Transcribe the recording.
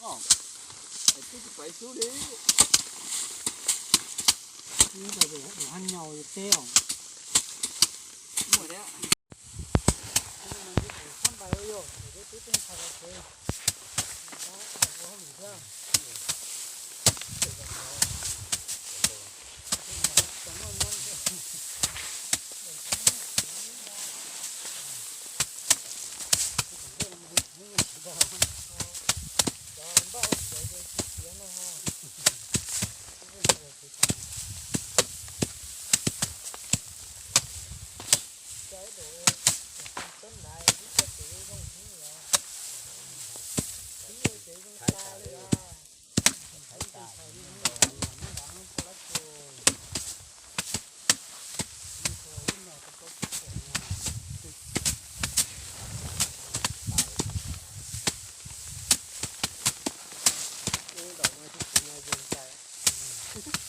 Twb tsis pais xub li. Ib ntawd tus hab nyaus teb os. Muaj thiab. Sab npais ua yog, twb teej tshais los tsev. Tab ua hauj lwm thiab. Ub, daum no tus txiv no yeej ntais.